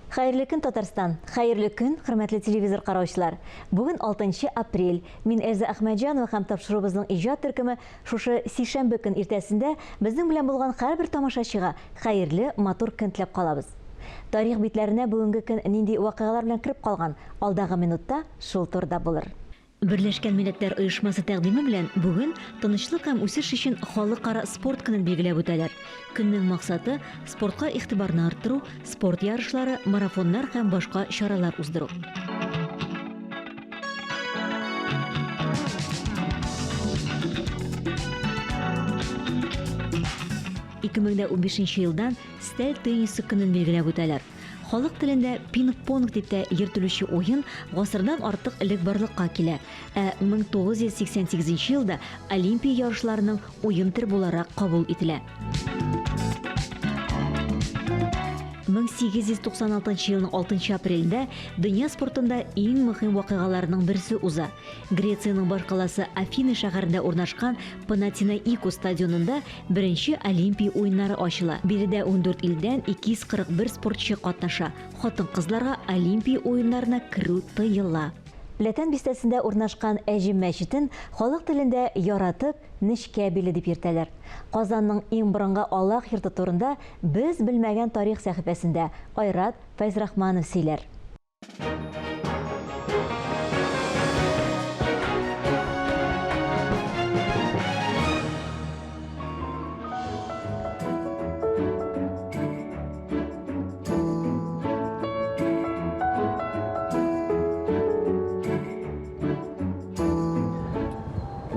Хәерле көн, Татарстан! Хәерле көн, хөрмәтле телевизор караучылар! Бүген 6 апрель. Мин Эльза Әхмәтҗанова һәм тапшыруыбызның иҗат төркеме шушы сишәмбе көн иртәсендә безнең белән булган һәрбер тамашачыга хәерле, матур көн теләп калабыз. Тарих битләренә бүгенге көн нинди вакыйгалар белән кереп калган, алдагы минутта шул турыда булыр. Берләшкән Милләтләр Оешмасы тәкъдиме белән бүген Тынычлык һәм үсеш өчен халыкара спорт көнен билгеләп үтәләр. Көннең максаты, спортка игътибарны арттыру, спорт ярышлары, марафоннар һәм башка чаралар уздыру. 2015 елдан Стәл теннисы көнен билгеләп үтәләр. Халык телендә пинг-понг дип тә йөртелүче уен гасырдан артык элек барлыкка килә, ә 1988 елда Олимпия ярышларының уен төре буларак кабул ителә. 1896 елның 6 апрелендә дөнья спортында иң мөһим вакыйгаларның берсе уза. Грециянең башкаласы Афины шәһәрендә урнашкан Панатинаико стадионында Беренче Олимпия уеннары ачыла. Биредә 14 илдән 241 спортчы катнаша. Хатын-кызларга Олимпия уеннарына керү тыела. Ләтән бистәсендә урнашкан Әҗем мәчетен халык телендә яратып Нечкә биле дип йөртәләр. Казанның иң борынгы Аллаһ йорты турында Без белмәгән тарих сәхифәсендә Айрат Фәйзрахманов сөйләр.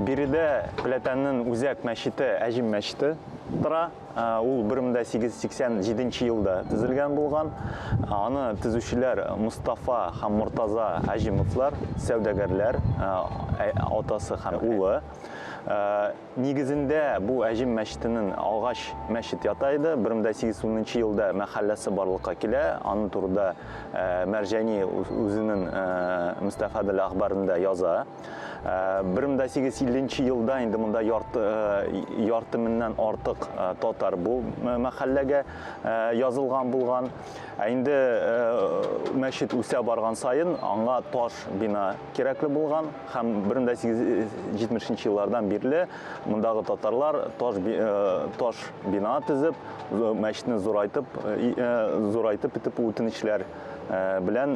Биредә Пләтәннең үзәк мәчете Әҗим мәчете тора. Ул 1887 елда төзелгән булган. Аны төзүчеләр Мостафа һәм Мортаза Әҗимовлар, сәүдәгәрләр, атасы һәм улы. Нигезендә бу Әҗим мәчетенең агач мәчет ята иде. 1810 елда мәхәлләсе барлыкка килә. Аның турында Мәрҗани үзенең Мөстәфадел әхбарында яза. 1850 елда инде монда ярты, ярты меңнән артык татар бу мәхәлләгә язылган булган. Ә инде мәчет үсә барган саен аңа таш бина кирәкле булган һәм 1870 еллардан бирле мондагы татарлар таш, таш бина төзеп, мәчетне зурайтып, зурайтып итеп үтенечләр белән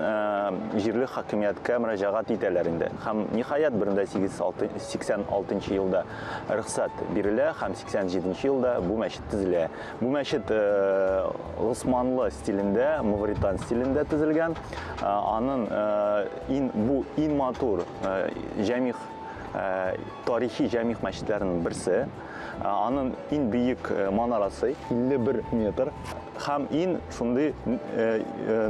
җирле хакимияткә мөрәҗәгать итәләр инде. Һәм ниһаять 1886 елда рөхсәт бирелә һәм 87 елда бу мәчет төзелә. Бу мәчет Госманлы стилендә, мавритан стилендә төзелгән. Аның ин бу иң матур җәмигъ тарихи җәмигъ мәчетләренең берсе. Аның иң биек манарасы 51 метр. Һәм ин шундый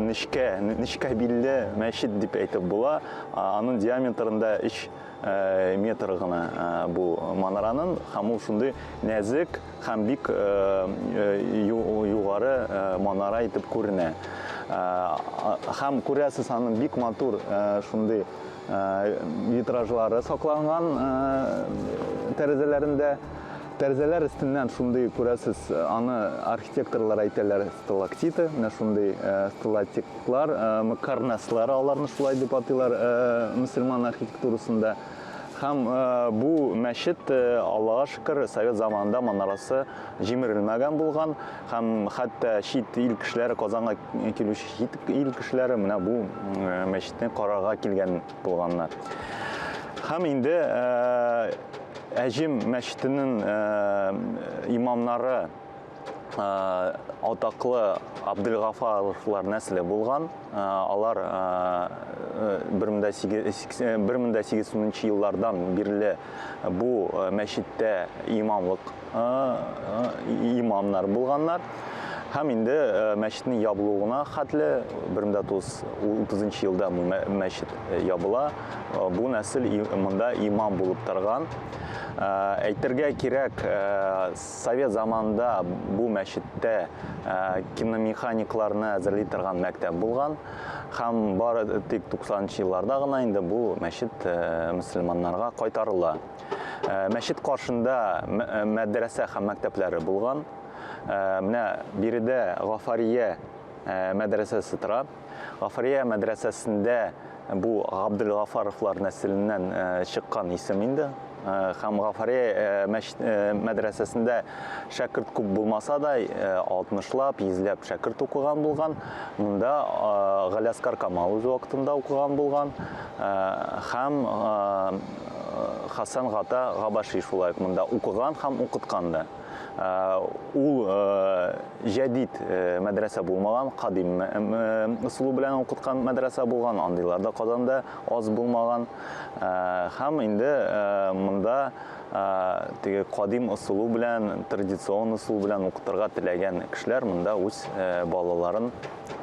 нечкә, нечкә билле мәчет дип әйтеп була. Аның диаметрында 3 метр гына бу манараның һәм ул шундый нәзек һәм бик югары манара итеп күренә. Һәм күрәсез, аның бик матур шундый витражлары сакланган тәрәзәләрендә. Тәрәзәләр өстеннән шундый күрәсез, аны архитекторлар әйтәләр сталактиты, менә шундый сталактитлар, мукарнаслар аларны шулай дип атыйлар мөселман архитектурасында. Һәм бу мәчет, Аллага шөкер, совет заманында манарасы җимерелмәгән булган һәм хәтта чит ил кешеләре, Казанга килүче чит ил кешеләре менә бу мәчетне карарга килгән булганнар. Һәм инде Әҗем мәчетенең имамнары атаклы Абделгафаровлар нәселе булган. Алар 1810 еллардан бирле бу мәчеттә имамлык имамнар булганнар. Һәм инде мәчетнең ябылуына хәтле 1930 елда бу мәчет ябыла. Бу нәсел монда имам булып торган. Әйтергә кирәк, совет заманында бу мәчеттә киномеханикларны әзерли торган мәктәп булган. Һәм бары тик 90 елларда гына инде бу мәчет мөселманнарга кайтарыла. Мәчет каршында мәдрәсә һәм мәктәпләре булган. Менә биредә Гафария мәдрәсәсе тора. Гафария мәдрәсәсендә бу Габделгафаровлар нәселеннән чыккан исем инде. Һәм Гафария мәдрәсәсендә шәкерт күп булмаса да, 60лап, 100ләп шәкерт укыган булган. Монда Галиаскар Камал үз вакытында укыган булган. Һәм Хасан Гата Габаши шулай ук монда укыган һәм укыткан да. Ул җәдид мәдрәсә булмаган, кадим ысулы белән укыткан мәдрәсә булган, андыйлар да Казанда аз булмаган. Һәм инде монда теге кадим ысулы белән, традицион ысул белән укытырга теләгән кешеләр монда үз балаларын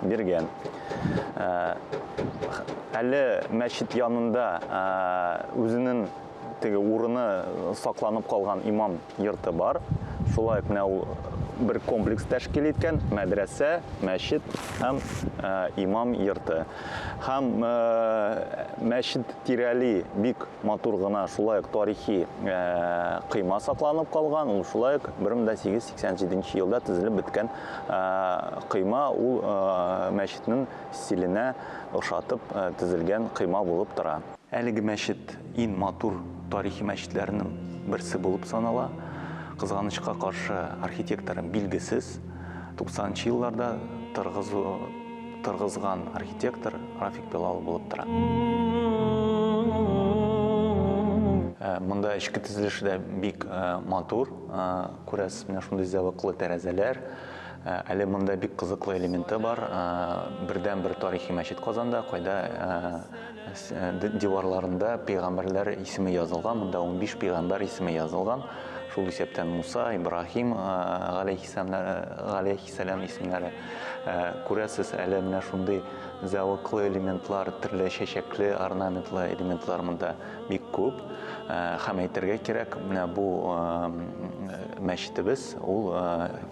биргән. Әле мәчет янында үзенең теге урыны сакланып калган имам йорты бар. Шулай ук менә ул бер комплекс тәшкил иткән: мәдрәсә, мәчет һәм имам йорты. Һәм мәчет тирәли бик матур гына шулай ук тарихи койма сакланып калган. Ул шулай ук 1887 елда төзелеп беткән койма, ул мәчетнең стиленә ошатып төзелгән койма булып тора. Әлеге мәчет иң матур тарихи мәчетләрнең берсе булып санала. Кызганычка каршы, архитекторы билгесез. 90 елларда торгызу торгызган архитектор Рафик Билалов булып тора. Монда эчке төзелеше дә бик матур. Күрәсез, менә шундый зәвыклы тәрәзәләр. Әле монда бик кызыклы элементы бар. Бердән-бер тарихи мәчет Казанда, кайда диварларында пәйгамбәрләр исеме язылган. Монда 15 пәйгамбәр исеме язылган. Шул исәптән Муса, Ибраһим галәйһиссәлам исемнәре. Күрәсез, әле менә шундый зәвыклы элементлар, төрле чәчәкле, орнаментлы элементлар монда бик күп. Һәм әйтергә кирәк, менә бу мәчетебез ул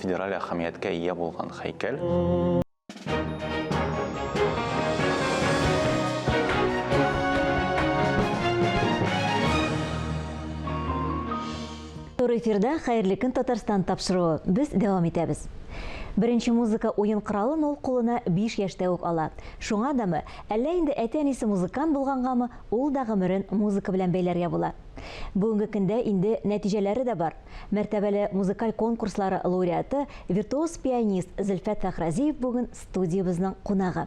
федераль әһәмияткә ия булган һәйкәл. Туры эфирда «Хәерле көн, Татарстан» тапшыруы. Без дәвам итәбез. Беренче музыка уен коралын ул кулына 5 яшьтә үк ала. Шуңа дамы, әллә инде әти-әнисе музыкант булгангамы, ул да гомерен музыка белән бәйләргә була. Бүгенге көндә инде нәтиҗәләре дә бар. Мәртәбәле музыкаль конкурслары лауреаты, виртуоз-пианист Зөлфәт Фәхразиев бүген студиябезнең кунагы.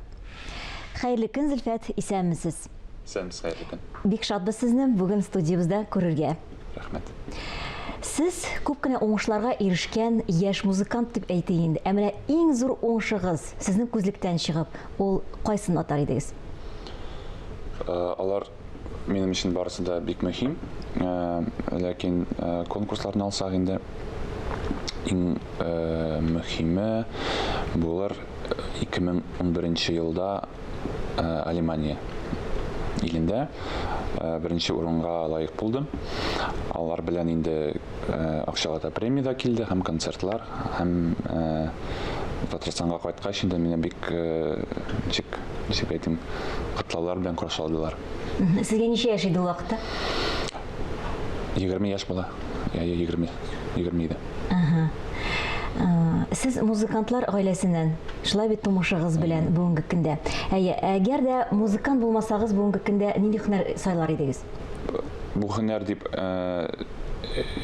Хәерле көн, Зөлфәт, исәнмесез. Исәнмесез, хәерле көн. Бик шатбыз сезне бүген студиябездә күрергә. Рәхмәт. Сез күп кенә уңышларга ирешкән яшь музыкант дип әйтик инде. Ә менә иң зур уңышыгыз, сезнең күзлектән чыгып, ул кайсын атар идегез? Алар минем өчен барысы да бик мөһим. Ләкин конкурсларны алсак инде, иң мөһиме булыр 2011 елда Алемания илендә беренче урынга лаек булдым. Алар белән инде акчалата премия дә килде һәм концертлар, һәм Татарстанга кайткач инде мине бик ничек, ничек әйтим, котлаулар белән каршы алдылар. Сезгә ничә яшь иде ул вакытта? 20 яшь була. Я, 20, 20 иде. Ага. Сез музыкантлар гаиләсеннән, шулай бит, тумышыгыз белән бүгенге көндә. Әйе, әгәр дә музыкант булмасагыз, бүгенге көндә нинди һөнәр сайлар идегез? Бу һөнәр дип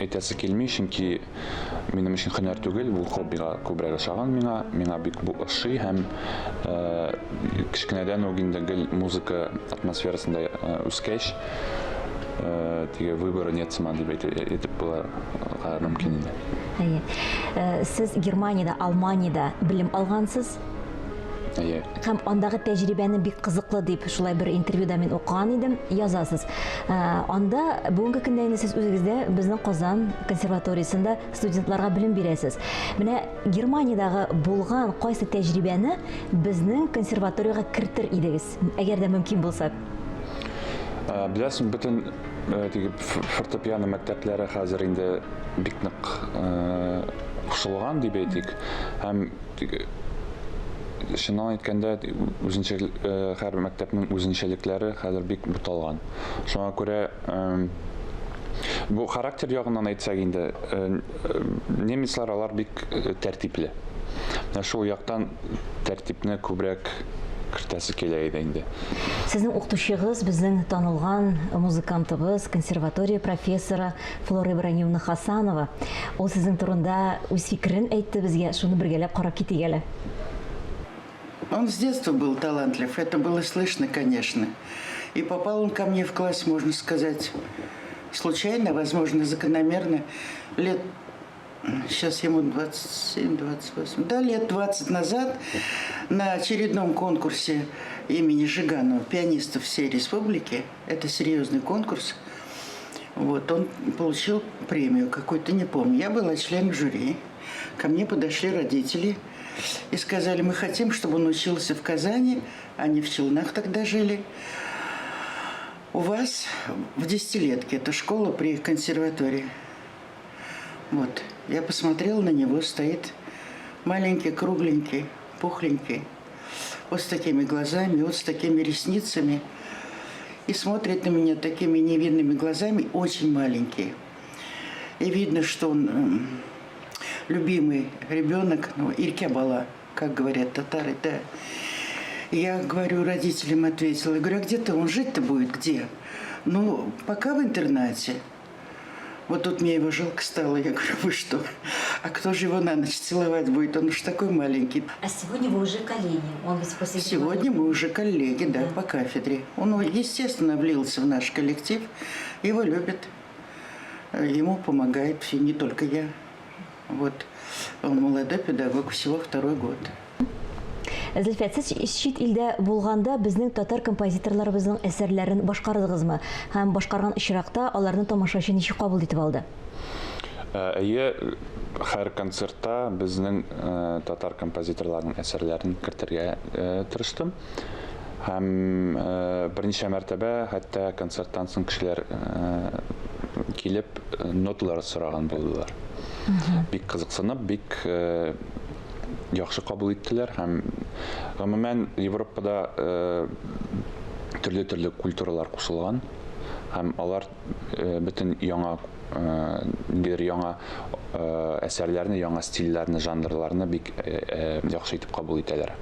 әйтәсе килми, чөнки минем өчен һөнәр түгел, бу хоббига күбрәк ошаган миңа. Миңа бик бу ошый һәм кечкенәдән үк инде гел музыка атмосферасында үскәч, теге выбора нет сыман дип әйтеп була мөмкин инде. Әйе. Сез Германиядә, Алманиядә белем алгансыз. Әйе. Һәм андагы тәҗрибәне бик кызыклы дип, шулай бер интервьюда мин укыган идем, язасыз. Анда бүгенге көндә инде сез үзегез дә безнең Казан консерваториясендә студентларга белем бирәсез. Менә Германиядәге булган кайсы тәҗрибәне безнең консерваториягә кертер идегез, әгәр дә мөмкин булса? Беләсең, бөтен теге фортепиано мәктәпләре хәзер инде бик нык кушылган дип әйтик. Һәм чыннан әйткәндә, үзенчә һәр мәктәпнең үзенчәлекләре хәзер бик буталган. Шуңа күрә бу характер ягыннан әйтсәк инде, немецлар алар бик тәртипле. Менә шул яктан тәртипне күбрәк кертәсе килә иде инде. Сезнең укытучыгыз, безнең танылган музыкантыбыз, консерватория профессоры Флора Ибраһимовна Хасанова. Ул сезнең турында үз фикерен әйтте безгә, шуны бергәләп карап китик әле. Он с детства был талантлив, это было слышно, конечно. И попал он ко мне в класс, можно сказать, случайно, возможно, закономерно, лет, сейчас ему 27-28, да, лет 20 назад на очередном конкурсе имени Жиганова, пианистов всей республики, это серьезный конкурс, вот, он получил премию какую-то, не помню. Я была членом жюри. Ко мне подошли родители и сказали, мы хотим, чтобы он учился в Казани, они в Челнах тогда жили. У вас в десятилетке, это школа при консерватории. Вот, я посмотрела на него, стоит маленький, кругленький, пухленький, вот с такими глазами, вот с такими ресницами. И смотрит на меня такими невинными глазами, очень маленький. И видно, что он любимый ребенок, ну, Иркә бала, как говорят татары, да. Я говорю, родителям ответила, я говорю, а где-то он жить-то будет, где? Ну, пока в интернате. Вот тут мне его жалко стало. Я говорю, вы что? А кто же его на ночь целовать будет? Он уж такой маленький. А сегодня вы уже коллеги. Он ведь после Сегодня мы уже коллеги, да, по кафедре. Он, естественно, влился в наш коллектив. Его любят. Ему помогает все, не только я. Вот. Он молодой педагог, всего второй год. Зөлфәт, сез чит илдә булганда безнең татар композиторларыбызның әсәрләрен башкардыгызмы? Һәм башкарган очракта аларны тамашачы ничек кабул итеп алды? Әйе, һәр концертта безнең татар композиторларының әсәрләрен кертергә тырыштым. Һәм берничә мәртәбә хәтта концерттан соң кешеләр килеп ноталар сораган булдылар. Бик кызыксынып, бик яхшы кабул иттеләр һәм гомумән Европада төрле-төрле культуралар кушылган һәм алар бөтен яңа ниндидер яңа әсәрләрне, яңа стильләрне, жанрларны бик яхшы итеп кабул итәләр.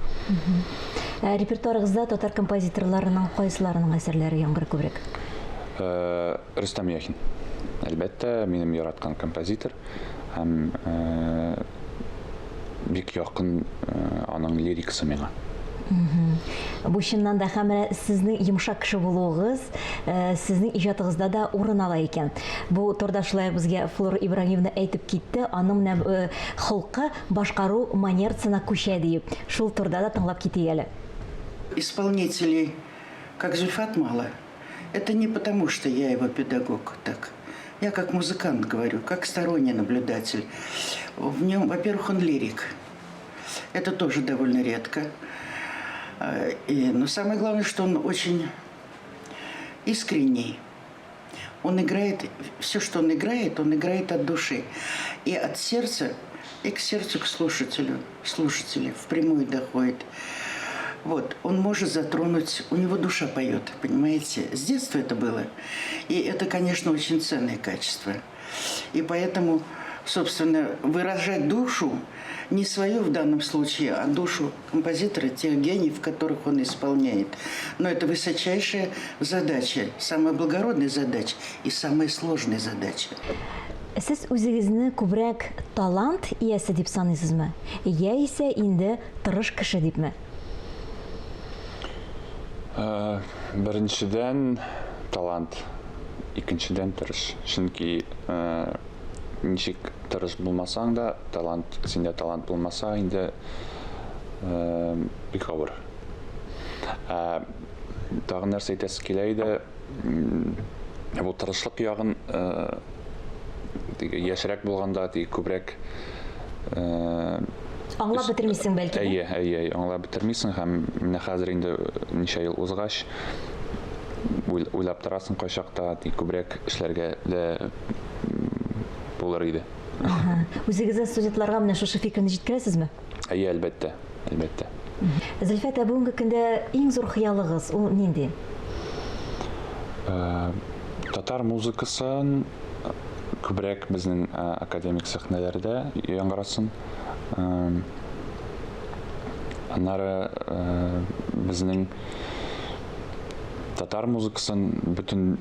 Репертуарыгызда татар композиторларының кайсыларының әсәрләре яңгырый күбрәк? Рөстәм Яхин. Әлбәттә, минем яраткан композитор һәм бик якын аның лирикасы миңа. Бу чыннан да һәм менә сезнең йомшак кеше булуыгыз сезнең иҗатыгызда да урын ала икән. Бу турыда шулай безгә Флора Ибраһимовна әйтеп китте, аның менә холкы башкару манерасына күчә диеп. Шул турыда да тыңлап китик әле. Исполнителей, как Зульфат, мало. Это не потому, что я его педагог, так. Я как музыкант говорю, как сторонний наблюдатель. В нем, во-первых, он лирик. Это тоже довольно редко. Но самое главное, что он очень искренний. Он играет, все, что он играет от души. И от сердца, и к сердцу, к слушателю, слушателю впрямую доходит. Вот, он может затронуть, у него душа поет, понимаете? С детства это было. И это, конечно, очень ценное качество. И поэтому, собственно, выражать душу, не свою в данном случае, а душу композитора, тех гениев, которых он исполняет. Но это высочайшая задача, самая благородная задача и самая сложная задача. Сез үзегезне күбрәк талант иясе дип саныйсызмы? Яисә инде тырыш кеше дипме? Беренчедән талант, икенчедән тырыш. Чөнки ничек тырыш булмасаң да, талант, синдә талант булмаса, инде бик авыр. Тагын нәрсә әйтәсе килә иде, бу тырышлык ягын теге яшьрәк булганда теге күбрәк аңлап бетермисең бәлки? Әйе, әйе, аңлап бетермисең һәм менә хәзер инде ничә ел узгач уйлап торасың кайчакта, күбрәк эшләргә дә булыр иде. Үзегезнең студентларга менә шушы фикерне җиткерәсезме? Әйе, әлбәттә, әлбәттә. Зөлфәт, ә бүгенге көндә иң зур хыялыгыз ул нинди? Татар музыкасын күбрәк безнең академик сәхнәләрдә яңгырасын. Аннары безнең татар музыкасын бөтен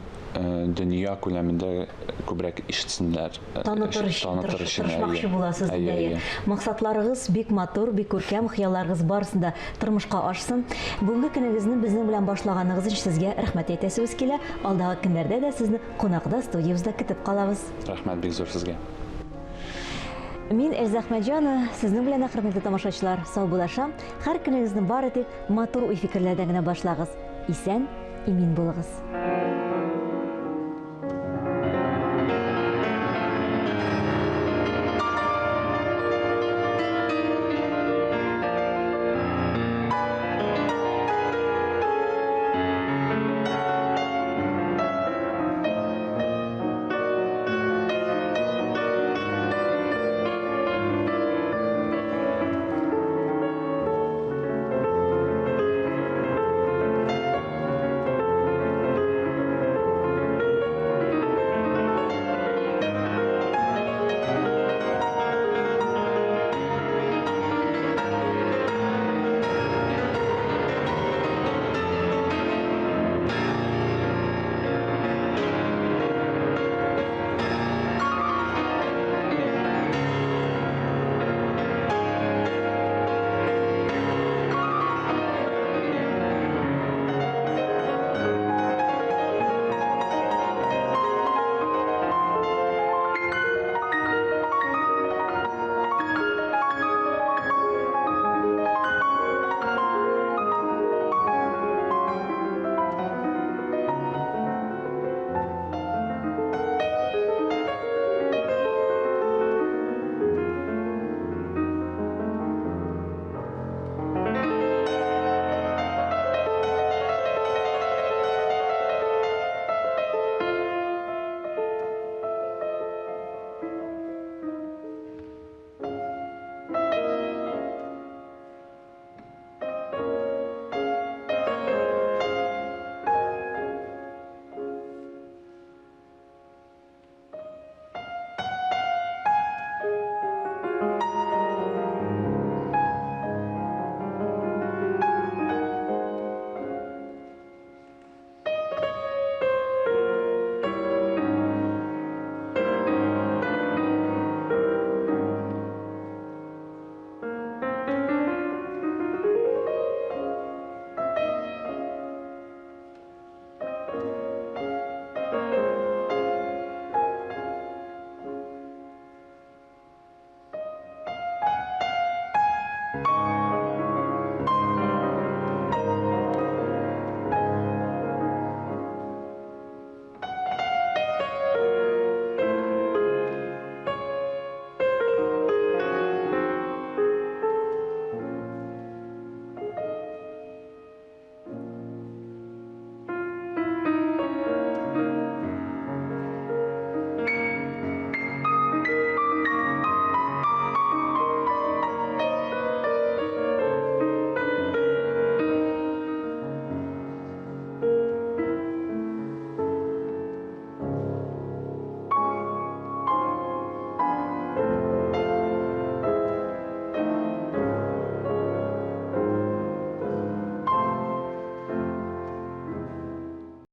дөнья күләмендә күбрәк ишетсеннәр. Танытыр өчен тырышмакчы буласыз, әйе. Максатларыгыз бик матур, бик күркәм, хыялларыгыз барысын да тормышка ашсын. Бүгенге көнегезне безнең белән башлаганыгыз өчен сезгә рәхмәт әйтәсебез килә. Алдагы көннәрдә дә сезне кунакта студиябездә көтеп калабыз. Рәхмәт бик зур сезгә. Мин Эльза Әхмәтҗанова, сезнең белән хөрмәтле тамашачылар, саубуллашам. Һәр көнегезне бары тик матур уй-фикерләрдән генә башлагыз. Исән, имин булыгыз.